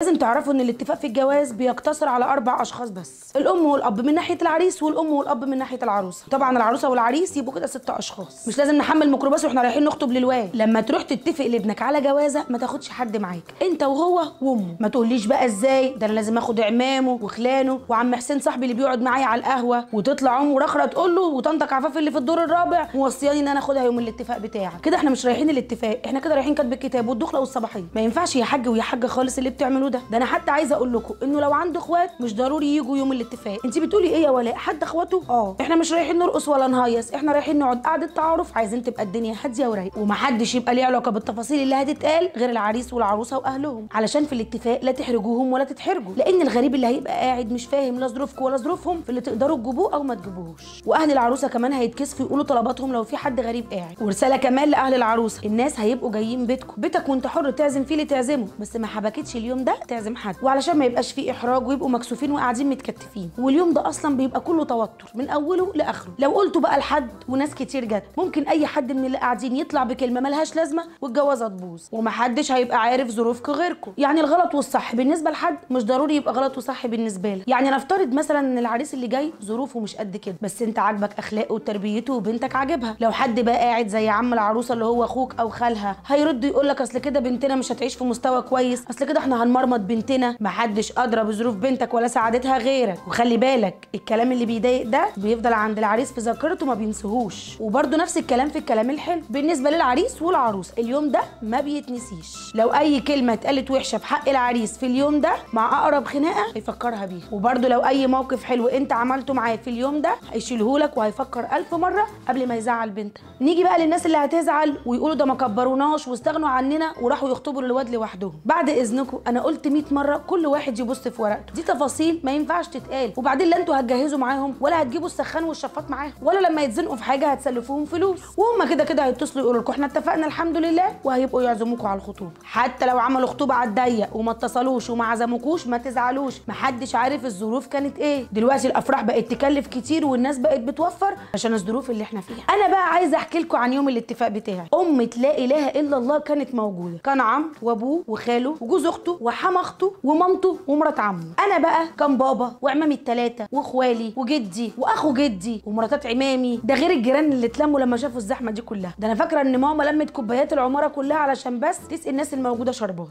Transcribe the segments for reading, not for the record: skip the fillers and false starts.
لازم تعرفوا ان الاتفاق في الجواز بيقتصر على 4 اشخاص بس، الام والاب من ناحية العريس والام والاب من ناحية العروسة. طبعا العروسة والعريس يبقوا كده 6 اشخاص. مش لازم نحمل ميكروباص واحنا رايحين نخطب للواد. لما تروح تتفق لابنك على جوازه ما تاخدش حد معاك، انت وهو وامه. ما تقوليش بقى ازاي ده انا لازم اخد عمامه وخلانه وعم حسين صاحبي اللي بيقعد معايا على القهوة، وتطلع امه رخره تقول له وطنطك عفاف اللي في الدور الرابع موصياني ان انا اخدها يوم الاتفاق بتاعك. كده احنا مش رايحين الاتفاق، احنا كده رايحين كاتب الكتاب والدخله والصباحيه. ما ينفعش يا حاج ويا حاجة خالص اللي بتعملوه ده. ده انا حتى عايزه اقول لكم انه لو عنده اخوات مش ضروري يجوا يوم الاتفاق. انت بتقولي ايه يا ولاء؟ حد اخواته؟ احنا مش رايحين نرقص ولا نهيص، احنا رايحين نقعد قعدة تعارف، عايزين تبقى الدنيا هادية ورايقه ومحدش يبقى ليه علاقة بالتفاصيل اللي هتتقال غير العريس والعروسه واهلهم، علشان في الاتفاق لا تحرجوهم ولا تتحرجوا، لان الغريب اللي هيبقى قاعد مش فاهم لا ظروفكم ولا ظروفهم، في اللي تقدروا تجيبوه او ما تجيبوهوش. واهل العروسة كمان هيتكسفوا يقولوا طلباتهم لو في حد غريب قاعد. ورسالة كمان لاهل العروسة، الناس هيبقوا جايين بيتكم، بيتك وانت حر تعزم فيه اللي تعزمه، بس ما حبكتش اليوم ده تعزم حد، وعلشان ما يبقاش فيه احراج ويبقوا مكسوفين وقاعدين متكتفين. واليوم ده اصلا بيبقى كله توتر من اوله لاخره. لو قلتوا بقى لحد وناس كتير جت، ممكن اي حد من اللي قاعدين يطلع بكلمه ملهاش لازمه والجوازه تبوظ، ومحدش هيبقى عارف ظروفكم غيركم. يعني الغلط والصح بالنسبة لحد مش ضروري يبقى غلط وصح بالنسبة لك. يعني نفترض مثلا ان العريس اللي جاي ظروفه مش قد كده، بس انت عاجبك اخلاقه وتربيته وبنتك عاجبها. لو حد بقى قاعد زي عم العروسة اللي هو اخوك او خالها، هيرد يقول لك اصل كده بنتنا مش هتعيش في مستوى كويس، اصل كده احنا هنمرمط بنتنا. محدش ادرى بظروف بنتك ولا سعادتها غيرك. وخلي بالك الكلام اللي بيضايق ده بيفضل عند العريس في ذاكرته ما بينسهوش. وبرده نفس الكلام في الكلام الحلو بالنسبة للعريس والعروسه، اليوم ده ما بيتنسيش. لو اي كلمة اتقالت وحشة في حق العريس في اليوم ده مع اقرب خناقه هيفكرها بيها، وبرده لو اي موقف حلو انت عملته معاه في اليوم ده هيشيلهولك وهيفكر 1000 مرة قبل ما يزعل بنتك. نيجي بقى للناس اللي هتزعل ويقولوا ده ما كبروناش واستغنوا عننا وراحوا يخطبوا للواد لوحدهم. بعد اذنكم انا قلت 100 مرة كل واحد يبص في ورقته، دي تفاصيل ما ينفعش تتقال. وبعدين لا انتوا هتجهزوا معاهم ولا هتجيبوا السخان والشفاط معاهم، ولا لما يتزنقوا في حاجة هتسلفوهم فلوس، وهم كده كده هيتصلوا يقولوا لكم احنا اتفقنا الحمد لله، وهيبقوا يعزموكوا على الخطوبة. حتى لو عملوا خطوبه على الضيق وما اتصلوش وما عزموكوش ما تزعلوش، محدش عارف الظروف كانت ايه. دلوقتي الافراح بقت تكلف كتير والناس بقت بتوفر عشان الظروف اللي احنا فيها. انا بقى عايزه احكي لكم عن يوم الاتفاق بتاعي. امه لا اله الا الله كانت موجودة، كان عم وابوه وخاله وجوز اخته وحما اخته ومامته ومرات عمه. انا بقى كان بابا وعمامي ال3 واخوالي وجدي واخو جدي ومراتات عمامي، ده غير الجيران اللي اتلموا لما شافوا الزحمة دي كلها. ده انا فاكره ان ماما لمت كوبايات العمارة كلها علشان بس تسقي الناس الموجودة شربات.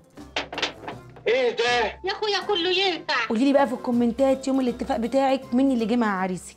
ايه ده يا اخويا كله ينفع. قولي لي بقى في الكومنتات يوم الاتفاق بتاعك مين اللي جه مع عريسك.